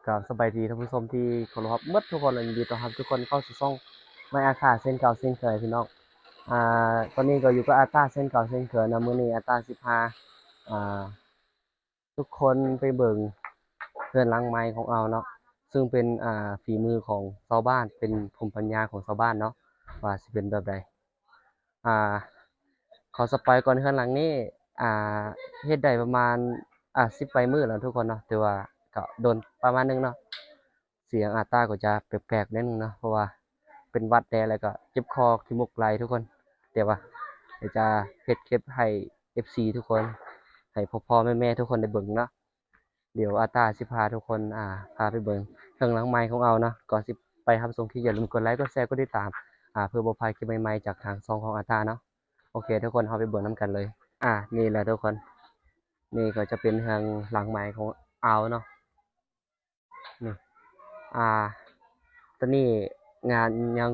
ກາບສະບາຍດີທ່ານຜູ້ຊົມທີ່ເຄົາລົບເໝິດທຸກຄົນ ແລະ ຍິນດີຕ້ອນຮັບທຸກຄົນເຂົ້າສູ່ຊ່ອງໄມອາຄາເຊັ່ນເກົ່າເຊັ່ນເຄີຍພີ່ນ້ອງ. ອາ ຕອນນີ້ກໍຢູ່ກັບອາຕ້າເຊັ່ນເກົ່າເຊັ່ນເຄີຍເນາະ. ມື້ນີ້ອາຕ້າຊິພາ ອາ ທຸກຄົນໄປເບິ່ງເຮືອນຫຼັງໃໝ່ຂອງເອົາເນາະ ຊຶ່ງເປັນ ອາ ຝີມືຂອງຊາວບ້ານ ເປັນພູມປັນຍາຂອງຊາວບ້ານເນາະ ວ່າຊິເປັນແບບໃດ. ອາ ຂໍສະປອຍກ່ອນ ເຮືອນຫຼັງນີ້ ອາ ເຮັດໄດ້ປະມານ ອາ ສິບປາຍມື້ແລ້ວທຸກຄົນເນາະ ຖືວ່າກໍດົນປະມານໜຶ່ງເນາະ. ສຽງອາຕ້າກໍຈະແປກໆໜ້ອຍໜຶ່ງເນາະ ເພາະວ່າເປັນຫວັດແດ່ ແລ້ວກໍເຈັບຄໍ ຂີ້ມູກໄຫຼທຸກຄົນ. ແຕ່ວ່າດຽວຈະເຮັດເກັບໃຫ້ເອັຟຊີທຸກຄົນ ໃຫ້ພໍ່ໆແມ່ໆທຸກຄົນໄດ້ເບິ່ງເນາະ. ດຽວອາຕ້າຊິພາທຸກຄົນ ອາ ພາໄປເບິ່ງເຮືອນຫຼັງໃໝ່ຂອງເອົາເນາະ. ກ່ອນຊິໄປຮັບຊົມຄລິບ ຢ່າລືມກົດໄລ ກົດແຊ ກົດຕິດຕາມ ອາ ເພື່ອບໍ່ພາດຄລິບໃໝ່ໆຈາກທາງຊ່ອງຂອງອາຕ້າເນາະ. ໂອເຄ ທຸກຄົນ ເຮົາໄປເບິ່ງນຳກັນເລີຍ. ອາ ນີ້ແຫຼະທຸກຄົນ ນີ້ກໍຈະເປັນເຮືອນຫຼັງໃໝ່ຂອງເອົາເນາະ. ນີ້ ອາ ຕອນນີ້ງານຍັງ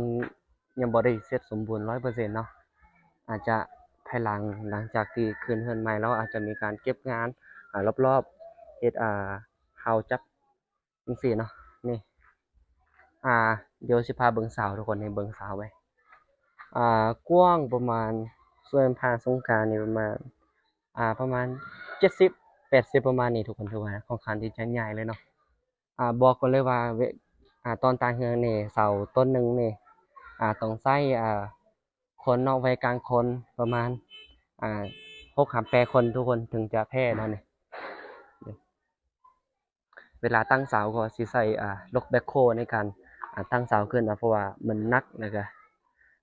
ຍັງບໍ່ໄດ້ເສັດສົມບູນຮ້ອຍເປີເຊັນເນາະ. ອາດຈະພາຍຫຼັງ ຫຼັງຈາກທີ່ຂຶ້ນເຮືອນໃໝ່ແລ້ວ ອາດຈະມີການເກັບງານ ອາ ລອບໆ ເຮັດ ອາ ຮາວຈັບຈັ່ງຊີ້ເນາະ. ນີ້ ອາ ດຽວຊິພາເບິ່ງເສົາທຸກຄົນ ນີ້ເບິ່ງເສົາໄວ້ ອາ ກວ້າງປະມານ ສ່ວນຜ່ານສູງກາງນີ້ປະມານ ອາ ປະມານເຈັດສິບ ແປດສິບ ປະມານນີ້ທຸກຄົນ ຖືວ່າຄ່ອນຂ້າງທີ່ຈະໃຫຍ່ເລີຍເນາະ. ອາ ບອກກ່ອນເລີຍວ່າ ເວ ອາ ຕອນຕັ້ງເຮືອນນີ້ ເສົາຕົ້ນໜຶ່ງນີ້ ອາ ຕ້ອງໃຊ້ ອາ ຄົນເນາະ ໄວ້ກາງຄົນປະມານ ອາ ຫົກຫາແປດຄົນທຸກຄົນ ເຖິງຈະແຜ່ເນາະນີ້. ເວລາຕັ້ງເສົາກໍຊິໃຊ້ ອາ ລົກແບັກໂຄໃນການ ອາ ຕັ້ງເສົາຂຶ້ນເນາະ ເພາະວ່າມັນໜັກ ແລ້ວກະ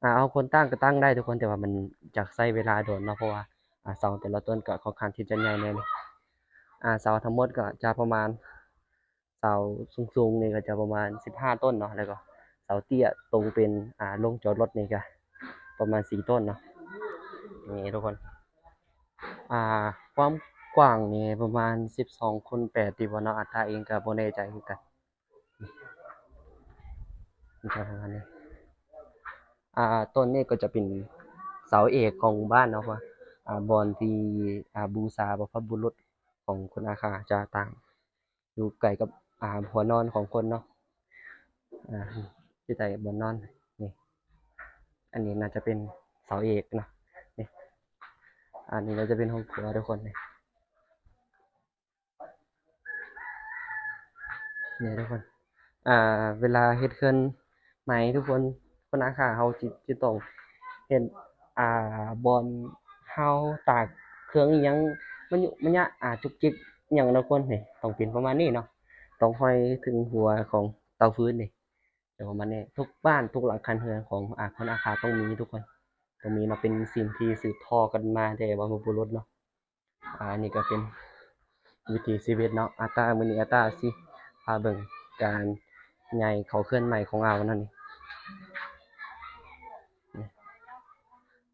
ອາ ເອົາຄົນຕັ້ງກໍຕັ້ງໄດ້ທຸກຄົນ ແຕ່ວ່າມັນຈະໃຊ້ເວລາດົນເນາະ ເພາະວ່າ ອາ ເສົາແຕ່ລະຕົ້ນກໍຄ່ອນຂ້າງທີ່ຈະໃຫຍ່ແດ່. ອາ ເສົາທັງໝົດກໍຈະປະມານ ເສົາສູງໆນີ້ກໍຈະປະມານສິບຫ້າຕົ້ນເນາະ ແລ້ວກໍເສົາເຕ້ຍຕົງເປັນ ອາ ໂລງຈອດລົດນີ້ກໍປະມານສີ່ຕົ້ນເນາະ. ນີ້ທຸກຄົນ ອາ ຄວາມກວ້າງນີ້ປະມານສິບສອງຄູນແປດຕິບໍ່ເນາະ ອາຕ້າເອງກໍບໍ່ແນ່ໃຈຄືກັນ. ມັນຈະປະມານນີ້ ອາ ຕົ້ນນີ້ກໍຈະເປັນເສົາເອກຂອງໝູ່ບ້ານເນາະ ເພາະວ່າ ອາ ບ່ອນທີ່ ອາ ບູຊາບັບພະບຸລຸດຂອງຄົນອາຄາຈະຕັ້ງ ຢູ່ໃກ້ກັບ ອາ ຫົວນອນຂອງຄົນເນາະ ອາ ຢູ່ໃຕ້ບ່ອນນອນນີ້. ອັນນີ້ໜ້າຈະເປັນເສົາເອກເນາະ ນີ້ ອັນນີ້ໜ້າຈະເປັນຫ້ອງຄົວທຸກຄົນນີ້ ນີ້ທຸກຄົນ ອາ ເວລາເຮັດເຮືອນໃໝ່ທຸກຄົນ ຄົນອາຄາເຮົາຈະ ຈະຕ້ອງເຮັດ ອາ ບ່ອນເຮົາຕາກເຄື່ອງອີ່ຫຍັງ ມະຍຸມະຍະ ອາ ຈຸກຈິກອີ່ຫຍັງເນາະທຸກຄົນ ນີ້ຕ້ອງເປັນປະມານນີ້ເນາະ ຕ້ອງຫ້ອຍເຖິງຫົວຂອງເຕົາຟືນນີ້ ປະມານນີ້ ທຸກບ້ານທຸກຫຼັງຄາເຮືອນຂອງ ອາ ຄົນອາຄາຕ້ອງມີທຸກຄົນ ຕ້ອງມີເນາະ ເປັນສິ່ງທີ່ສືບທອດກັນມາແຕ່ບັບພະບຸລຸດເນາະ. ອາ ອັນນີ້ກໍເປັນວິຖີຊີວິດເນາະ ອາຕ້າ ມື້ນີ້ອາຕ້າຊິພາເບິ່ງການໃຫຍ່ເຂົ້າເຮືອນໃໝ່ຂອງອາວນັ້ນນີ້. ນີ້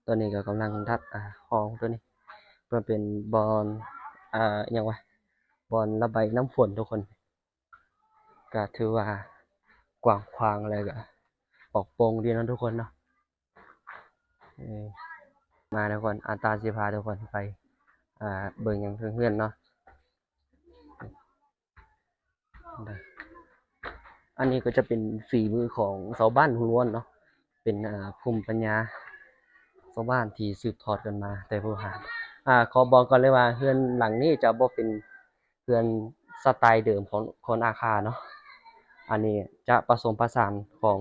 ຕອນນີ້ກໍກຳລັງດັດ ອາ ຫ້ອງຕົວນີ້ ເພື່ອເປັນບ່ອນ ອາ ຫຍັງວະ ບ່ອນລະບາຍນ້ຳຝົນທຸກຄົນ ກໍຖືວ່າກວ້າງຂວາງ ແລ້ວກໍປອດໂປ່ງດີເນາະທຸກຄົນເນາະ. ເອີ ມາທຸກຄົນ ອາຕ້າຊິພາທຸກຄົນໄປ ອາ ເບິ່ງຫຍັງເທິງເຮືອນເນາະ. ອັນນີ້ກໍຈະເປັນຝີມືຂອງຊາວບ້ານຫ້ວຍລ້ວນເນາະ ເປັນ ອາ ພູມປັນຍາຊາວບ້ານທີ່ສືບທອດກັນມາແຕ່ບູຮານ. ອາ ຂໍບອກກ່ອນເລີຍວ່າເຮືອນຫຼັງນີ້ຈະບໍ່ເປັນ ເຮືອນສະໄຕເດີມຂອງຄົນອາຄາເນາະ ອັນນີ້ຈະປະສົມປະສານຂອງ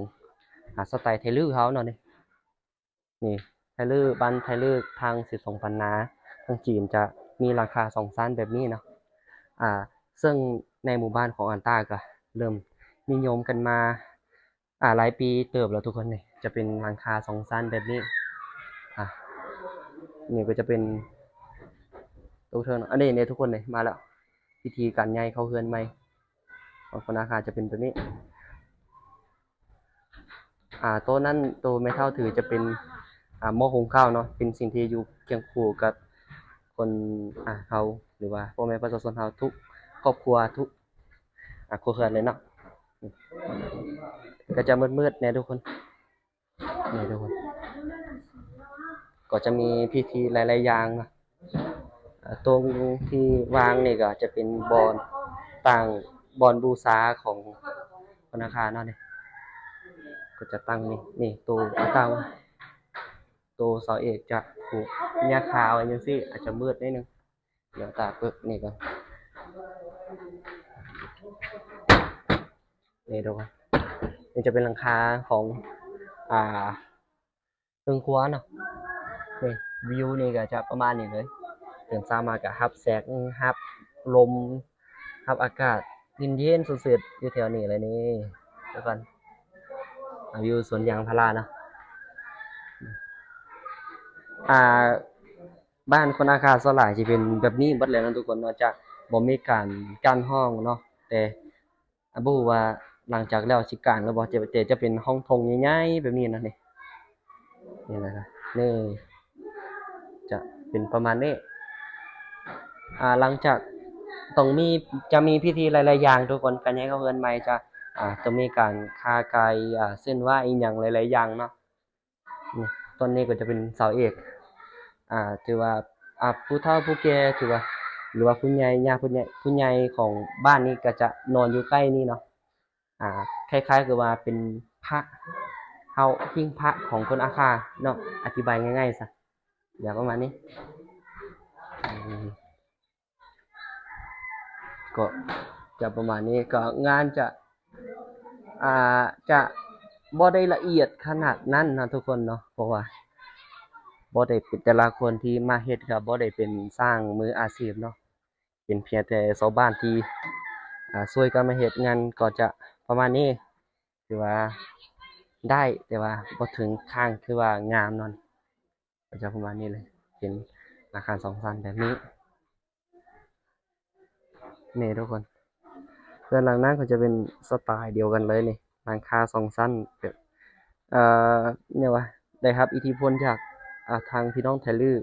ອາ ສະໄຕໄທລື້ເຮົາເນາະ ນີ້ ນີ້ໄທລື້ ບ້ານໄທລື້ທາງສິບສອງພັນນາ ທາງຈີນຈະມີຫຼັງຄາສອງຊັ້ນແບບນີ້ເນາະ ອາ ເຊິ່ງໃນໝູ່ບ້ານຂອງອາຕ້າກໍເລີ່ມນິຍົມກັນມາ ອາ ຫຼາຍປີເຕີບແລ້ວທຸກຄົນ ນີ້ຈະເປັນຫຼັງຄາສອງຊັ້ນແບບນີ້ ອາ ນີ້ກໍຈະເປັນໂຕເທິງ ອັນນີ້ເນ ທຸກຄົນ ນີ້ມາແລ້ວ ວິທີການໃຫຍ່ເຂົ້າເຮືອນໃໝ່ຂອງຄົນອາຄາຈະເປັນແບບນີ້ ອາ ໂຕນັ້ນ ໂຕແມ່ເຖົ້າຖືຈະເປັນ ອາ ໝໍ້ຫຸງເຂົ້າເນາະ ເປັນສິ່ງທີ່ຢູ່ຄຽງຄູ່ກັບຄົນ ອາ ເຮົາ ຫຼືວ່າພໍ່ແມ່ປະຊາຊົນເຮົາທຸກຄອບຄົວ ທຸກ ອາ ຄົວເຮືອນເລີຍເນາະ ກໍຈະມືດໆແດ່ທຸກຄົນ ນີ້ທຸກຄົນ ກໍຈະມີພິທີຫຼາຍໆຢ່າງເນາະ ອາ ຕົງທີ່ວາງນີ້ກໍຈະເປັນບ່ອນຕັ້ງ ບ່ອນບູຊາຂອງວັດນາຄາເນາະ ນີ້ ກໍຈະຕັ້ງນີ້ ນີ້ໂຕອາຕາມ ໂຕເສົາເອກຈະຜູກຫຍ້າຄາໄວ້ຈັ່ງຊີ້ ອາດຈະມືດໜ້ອຍໜຶ່ງ ດຽວຕາເປີດນີ້ກ່ອນ ນີ້ທຸກຄົນ ນີ້ຈະເປັນຫຼັງຄາຂອງ ອ່າ ເຮືອນຄົວເນາະ ນີ້ ວິວນີ້ກໍຈະປະມານນີ້ເລີຍ ຕື່ນເຊົ້າມາກໍຮັບແສງ ຮັບລົມ ຮັບອາກາດເຢັນໆ ສົດຊື່ນຢູ່ແຖວນີ້ເລີຍນີ້ ທຸກຄົນ ອ່າ ວິວສວນຢາງພາລາເນາະ ອ່າ ບ້ານຄົນອາຄາສ່ວນຫຼາຍຊິເປັນແບບນີ້ເບິດແຫຼະເນາະທຸກຄົນເນາະ ຈະບໍ່ມີການກັ້ນຫ້ອງເນາະ ແຕ່ ອ່າ ບໍ່ຮູ້ວ່າຫຼັງຈາກແລ້ວຊິກາງຫຼືບໍ່ ແຕ່ ແຕ່ຈະເປັນຫ້ອງໂຖງໃຫຍ່ໆ ແບບນີ້ນະ ນີ້ ນີ້ນະ ນີ້ຈະເປັນປະມານນີ້ ອ່າ ຫຼັງຈາກຕ້ອງມີ ຈະມີພິທີຫຼາຍໆຢ່າງທຸກຄົນ ການຍ້າຍເຂົ້າເຮືອນໃໝ່ຈະ ອ່າ ຕ້ອງມີການຄາກາຍ ອ່າ ເສັ້ນຫວ້າອີ່ຫຍັງຫຼາຍໆຢ່າງເນາະ. ນີ້ ຕົ້ນນີ້ກໍຈະເປັນເສົາເອກ ອ່າ ຖືວ່າ ອ່າ ຜູ້ເຖົ້າຜູ້ແກ່ ຖືວ່າ ຫຼືວ່າຜູ້ໃຫຍ່ ຍາຜູ້ໃຫຍ່ ຜູ້ໃຫຍ່ຂອງບ້ານນີ້ກໍຈະນອນຢູ່ໃກ້ນີ້ເນາະ ອ່າ ຄ້າຍໆຄືວ່າເປັນພະ ເຮົາ ຫິ້ງພະຂອງຄົນອາຄາເນາະ ອະທິບາຍງ່າຍໆຊະ ຢ່າປະມານນີ້ ອືມ ກໍຈະປະມານນີ້ ກໍງານຈະ ອ່າ ຈະບໍ່ໄດ້ລະອຽດຂະໜາດນັ້ນເນາະທຸກຄົນເນາະ ເພາະວ່າບໍ່ໄດ້ເປັນ ແຕ່ລະຄົນທີ່ມາເຮັດກໍບໍ່ໄດ້ເປັນຊ່າງມືອາຊີບເນາະ ເປັນພຽງແຕ່ຊາວບ້ານທີ່ ອ່າ ຊ່ວຍກັນມາເຮັດ ງານກໍຈະປະມານນີ້ ຖືວ່າໄດ້ ແຕ່ວ່າບໍ່ເຖິງຂັ້ນທີ່ວ່າງາມເນາະ ກໍຈະປະມານນີ້ເລີຍ ເປັນອາຄານສອງຊັ້ນແບບນີ້ ນີ້ທຸກຄົນ ເຮືອນຫຼັງນັ້ນກໍຈະເປັນສະໄຕດຽວກັນເລີຍນີ້ ຫຼັງຄາສອງຊັ້ນ ແບບ ເອີ ແນວວ່າໄດ້ຮັບອິດທິພົນຈາກ ອ່າ ທາງພີ່ນ້ອງໄທລື້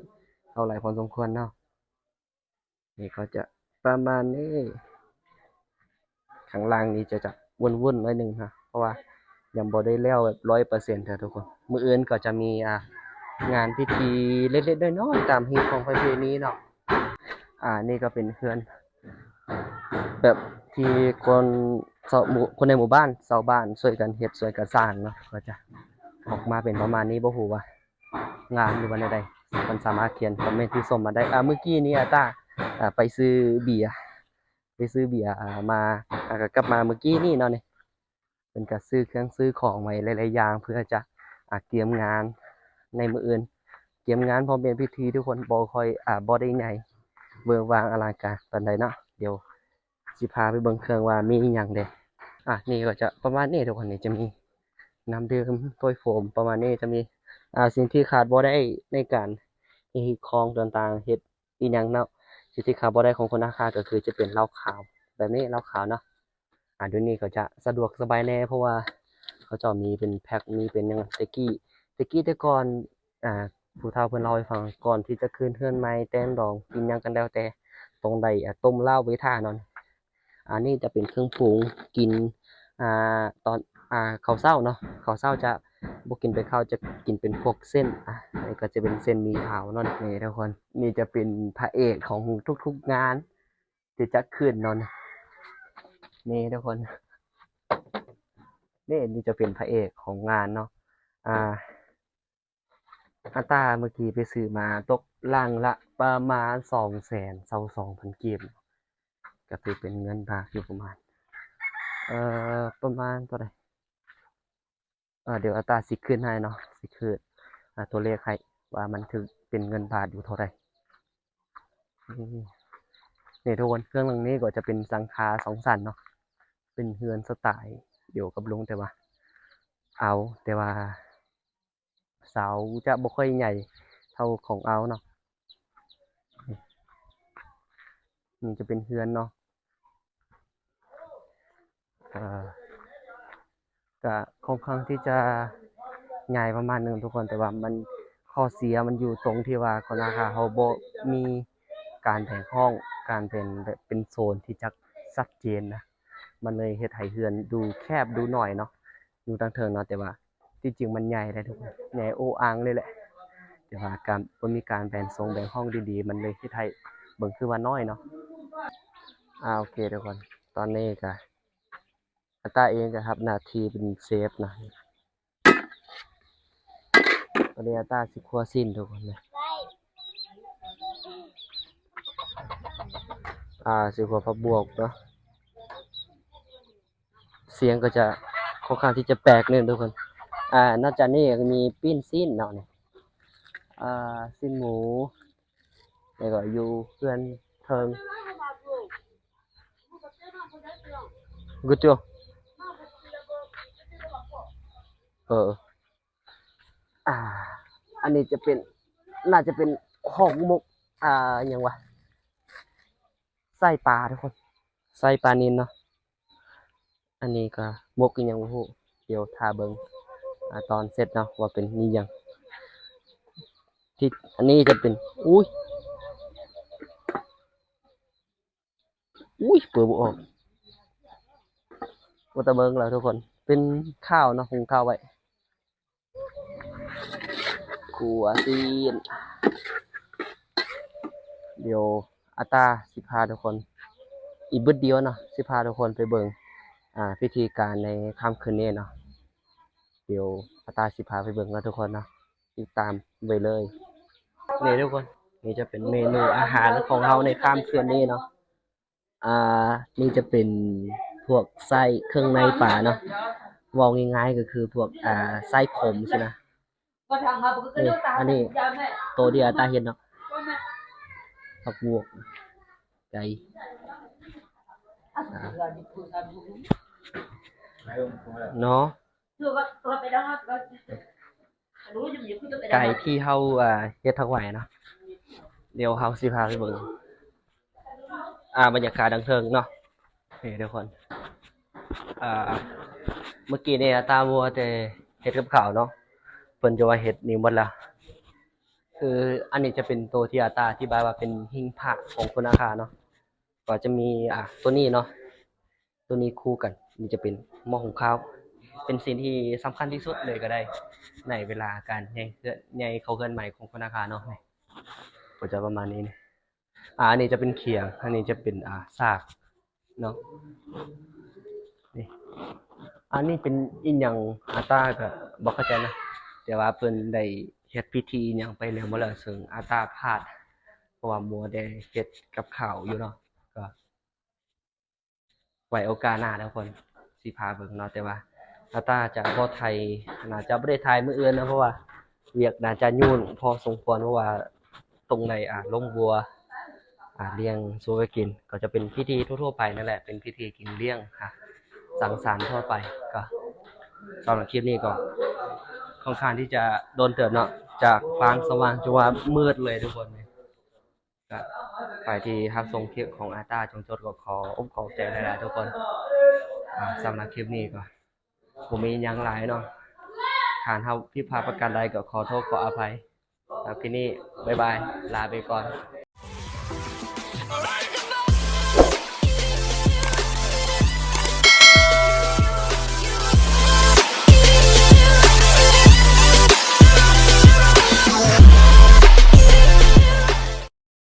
ເອົາຫຼາຍພໍສົມຄວນເນາະ. ນີ້ກໍຈະປະມານນີ້ ຂ້າງລ່າງນີ້ຈະ ຈະວຸ່ນໆໜ້ອຍໜຶ່ງເນາະ ເພາະວ່າຍັງບໍ່ໄດ້ແລ້ວແບບຮ້ອຍເປີເຊັນເທື່ອທຸກຄົນ. ມື້ອື່ນກໍຈະມີ ອ່າ ງານພິທີເລັກໆນ້ອຍໆຕາມຮີດຄອງປະເພນີເນາະ. ອ່າ ນີ້ກໍເປັນເຮືອນແບບທີ່ຄົນຊາວ ໝູ່ ຄົນໃນໝູ່ບ້ານ ຊາວບ້ານຊ່ວຍກັນເຮັດ ຊ່ວຍກັນສ້າງເນາະ ກໍຈະອອກມາເປັນປະມານນີ້. ບໍ່ຮູ້ວ່າ ງາມຫຼືວ່າແນວໃດ ມັນສາມາດຂຽນຄອມເມັນທີ່ຊົມມາໄດ້. ອ່າ ມື້ກີ້ນີ້ອາຕ້າ ອ່າ ໄປຊື້ເບຍ ໄປຊື້ເບຍ ອ່າ ມາ ອ່າ ກໍກັບມາມື້ກີ້ນີ້ເນາະ. ນີ້ເພິ່ນກໍຊື້ເຄື່ອງຊື້ຂອງໄວ້ຫຼາຍໆຢ່າງ ເພື່ອຈະ ອ່າ ກຽມງານໃນມື້ອື່ນ ກຽມງານພ້ອມເປັນພິທີ. ທຸກຄົນ ບໍ່ຄ່ອຍ ອ່າ ບໍ່ໄດ້ໃຫຍ່ເວີຫວ່າງອະລັງການປານໃດເນາະ. ດຽວ ຊິພາໄປເບິ່ງເຄື່ອງວ່າມີອີ່ຫຍັງແດ່. ອ່າ ນີ້ກໍຈະປະມານນີ້ທຸກຄົນ. ນີ້ຈະມີນ້ຳດື່ມ ຖ້ວຍໂຟມ ປະມານນີ້. ຈະມີ ອ່າ ສິ່ງທີ່ຂາດບໍ່ໄດ້ໃນການເຮັດຮີດຄອງຕ່າງໆ ເຮັດອີ່ຫຍັງເນາະ. ສິ່ງທີ່ຂາດບໍ່ໄດ້ຂອງຄົນອາຄາກໍຄືຈະເປັນເຫຼົ້າຂາວແບບນີ້ ເຫຼົ້າຂາວເນາະ. ອ່າ ດຽວນີ້ກໍຈະສະດວກສະບາຍແດ່ ເພາະວ່າເຂົາເຈົ້າມີເປັນແພັກ ມີເປັນຫຍັງ. ແຕ່ກີ້ ແຕ່ກີ້ແຕ່ກ່ອນ ອ່າ ຜູ້ເຖົ້າເພິ່ນເລົ່າໃຫ້ຟັງ ກ່ອນທີ່ຈະຂຶ້ນເຮືອນໃໝ່ ແຕ່ງດອງ ກິນຫຍັງກັນແລ້ວແຕ່ ຕ້ອງໄດ້ ອ່າ ຕົ້ມເຫຼົ້າໄວ້ຖ້າເນາະ. ອັນນີ້ຈະເປັນເຄື່ອງປຸງກິນ ອ່າ ຕອນ ອ່າ ເຂົ້າເຊົ້າເນາະ. ເຂົ້າເຊົ້າຈະບໍ່ກິນເປັນເຂົ້າ ຈະກິນເປັນພວກເສັ້ນ. ອ່າ ອັນນີ້ກໍຈະເປັນເສັ້ນໝີ່ຂາວເນາະ ນີ້ທຸກຄົນ. ນີ້ຈະເປັນພະເອກຂອງທຸກໆງານທີ່ຈະຂຶ້ນເນາະ ນີ້ທຸກຄົນ. ນີ້ ນີ້ຈະເປັນພະເອກຂອງງານເນາະ. ອ່າ ອັດຕາເມື່ອກີ້ໄປຊື້ມາຕົກຫຼັງລະປະມານສອງແສນຊາວສອງພັນກີບ ກໍຕີເປັນເງິນບາດຢູ່ປະມານ ເອີ ປະມານເທົ່າໃດ? ເອີ ດຽວອັດຕາຊິຂຶ້ນໃຫ້ເນາະ ຊິຂຶ້ນ ອ່າ ຕົວເລກໃຫ້ວ່າມັນຖືກເປັນເງິນບາດຢູ່ເທົ່າໃດ. ນີ້ ນີ້ທຸກຄົນ ເຄື່ອງຫຼັງນີ້ກໍຈະເປັນຫຼັງຄາສອງຊັ້ນເນາະ ເປັນເຮືອນສະໄຕດຽວກັບລຸງ ແຕ່ວ່າ ເອົາ ແຕ່ວ່າ ເສົາຈະບໍ່ຄ່ອຍໃຫຍ່ເທົ່າຂອງເອົາເນາະ. ນີ້ຈະເປັນເຮືອນເນາະ ເອີ ກະຄ່ອນຂ້າງທີ່ຈະໃຫຍ່ປະມານໜຶ່ງທຸກຄົນ ແຕ່ວ່າມັນ ຂໍ້ເສຍມັນຢູ່ຕົງທີ່ວ່າຄົນອາຄາເຮົາບໍ່ມີການແບ່ງຫ້ອງ ການເປັນແບບເປັນໂຊນທີ່ຈະຊັດເຈນນະ ມັນເລີຍເຮັດໃຫ້ເຮືອນດູແຄບດູໜ້ອຍເນາະ ຢູ່ທາງເທິງເນາະ ແຕ່ວ່າ ທີ່ຈິງມັນໃຫຍ່ເດ້ທຸກຄົນ ໃຫຍ່ໂອ້ອາງເລີຍແຫຼະ ແຕ່ວ່າການ ບໍ່ມີການແບ່ງໂຊນແບ່ງຫ້ອງດີໆ ມັນເລີຍເຮັດໃຫ້ເບິ່ງຄືວ່ານ້ອຍເນາະ. ອ່າ ໂອເຄທຸກຄົນ ຕອນນີ້ກະ ອາຕ້າເອງກະຮັບໜ້າທີ່ເປັນເຊຟນະ. ຕອນນີ້ອາຕ້າຊິຂົ້ວຊີ້ນທຸກຄົນເດີ. ອາ ຊິຂົ້ວຜັກບວກເນາະ. ສຽງກໍຈະຄ່ອນຂ້າງທີ່ຈະແປກໜຶ່ງທຸກຄົນ. ອາ ນອກຈາກນີ້ກໍມີປີ້ງຊີ້ນເນາະນີ້. ອາ ຊີ້ນໝູ ແລ້ວກໍຢູ່ເຮືອນເທິງ. Good job. ເອີ ອາ ອັນນີ້ຈະເປັນ ໜ້າຈະເປັນຮອກໝົກ ອາ ຫຍັງວະ ໄສ້ປາທຸກຄົນ ໄສ້ປານິນເນາະ. ອັນນີ້ກໍໝົກອີ່ຫຍັງບໍ່ຮູ້ ດຽວຖ້າເບິ່ງ ອາ ຕອນເສັດເນາະ ວ່າເປັນອີ່ຫຍັງ. ທີ່ ອັນນີ້ຈະເປັນ ອຸ້ຍ ອຸ້ຍ ເປີບໍ່ອອກ. ບໍ່ຕາເບິ່ງແລ້ວທຸກຄົນ ເປັນຂ້າວເນາະ ຫຸງຂ້າວໄວ້. ຂົ້ວຊີ້ນ ດຽວອາຕ້າຊິພາທຸກຄົນ ອີກບຶດດຽວເນາະ ຊິພາທຸກຄົນໄປເບິ່ງ ອາ ພິທີການໃນຄ່ຳຄືນນີ້ເນາະ. ດຽວອາຕ້າຊິພາໄປເບິ່ງເນາະທຸກຄົນເນາະ ຕິດຕາມໄວ້ເລີຍ. ນີ້ທຸກຄົນ ນີ້ຈະເປັນເມນູອາຫານຂອງເຮົາໃນຄ່ຳຄືນນີ້ເນາະ. ອາ ນີ້ຈະເປັນພວກໄສ້ເຄື່ອງໃນປາເນາະ ເວົ້າງ່າຍໆກໍຄືພວກ ອາ ໄສ້ຂົມຊີ້ນະ. ນີ້ ອັນນີ້ໂຕທີ່ອາຕ້າເຮັດເນາະ ຜັກບວກ ໄກ່ ອາ ເນາະ. ໄກ່ທີ່ເຮົາ ອາ ເຮັດຖວາຍເນາະ ດຽວເຮົາຊິພາໄປເບິ່ງ ອາ ບັນຍາກາດທາງເທິງເນາະ. ນີ້ທຸກຄົນ ອາ ເມື່ອກີ້ນີ້ອາຕ້າມົວແຕ່ເຮັດກັບເຂົ້າເນາະ ເພິ່ນຈະວ່າເຮັດນີ້ໝົດແລ້ວ. ຄືອັນນີ້ຈະເປັນໂຕທີ່ອາຕ້າອະທິບາຍວ່າເປັນຫິ້ງພະຂອງຄົນນາຄາເນາະ ກໍຈະມີ ອາ ໂຕນີ້ເນາະ ໂຕນີ້ຄູ່ກັນ ນີ້ຈະເປັນໝໍ້ຫຸງຂ້າວ ເປັນສິ່ງທີ່ສຳຄັນທີ່ສຸດເລີຍກໍໄດ້ ໃນເວລາການໃຫຍ່ເຮືອນ ໃຫຍ່ເຂົ້າເຮືອນໃໝ່ຂອງຄົນນາຄາເນາະ. ກໍຈະປະມານນີ້ ອາ ອັນນີ້ຈະເປັນຂຽງ ອັນນີ້ຈະເປັນ ອາ ສາກເນາະ. ນີ້ ອັນນີ້ເປັນອີ່ຫຍັງ ອາຕ້າກໍບໍ່ເຂົ້າໃຈນະ ແຕ່ວ່າເພິ່ນໄດ້ເຮັດພິທີອີ່ຫຍັງໄປແລ້ວໝົດແລ້ວ ເຊິ່ງອາຕ້າພາດ ເພາະວ່າມົວແຕ່ເຮັດກັບເຂົ້າຢູ່ເນາະ ກໍ ໄວ້ໂອກາດໜ້າທຸກຄົນ ຊິພາເບິ່ງເນາະ. ແຕ່ວ່າອາຕ້າຈະບໍ່ໄຖ ໜ້າຈະບໍ່ໄດ້ຖ່າຍມື້ອື່ນເນາະ ເພາະວ່າວຽກໜ້າຈະຫຍຸ້ງພໍສົມຄວນ ເພາະວ່າຕ້ອງໄດ້ ອາ ລົງບົວ ອາ ລ້ຽງສຸກະກິນ ກໍຈະເປັນພິທີທົ່ວໆໄປນັ້ນແຫຼະ ເປັນພິທີກິນລ້ຽງ ອາ ສັງສັນທົ່ວໄປ. ກໍສຳລັບຄລິບນີ້ກໍຄ່ອນຂ້າງທີ່ຈະດົນເຕີບເນາະ ຈາກຟາງສະຫວ່າງຈົນວ່າມືດເລີຍທຸກຄົນ. ກະໃຜທີ່ຮັບຊົມຄລິບຂອງອາຕ້າຈົນຈົບກໍຂໍອົບຂອບໃຈຫຼາຍໆທຸກຄົນ. ອາ ສຳລັບຄລິບນີ້ກໍບໍ່ມີຫຍັງຫຼາຍເນາະ ຖ້າຫາກເຮົາຜິດພາດປະການໃດກໍຂໍໂທດຂໍອະໄພ. ສຳລັບຄລິບນີ້ ບາຍບາຍ ລາໄປກ່ອນ.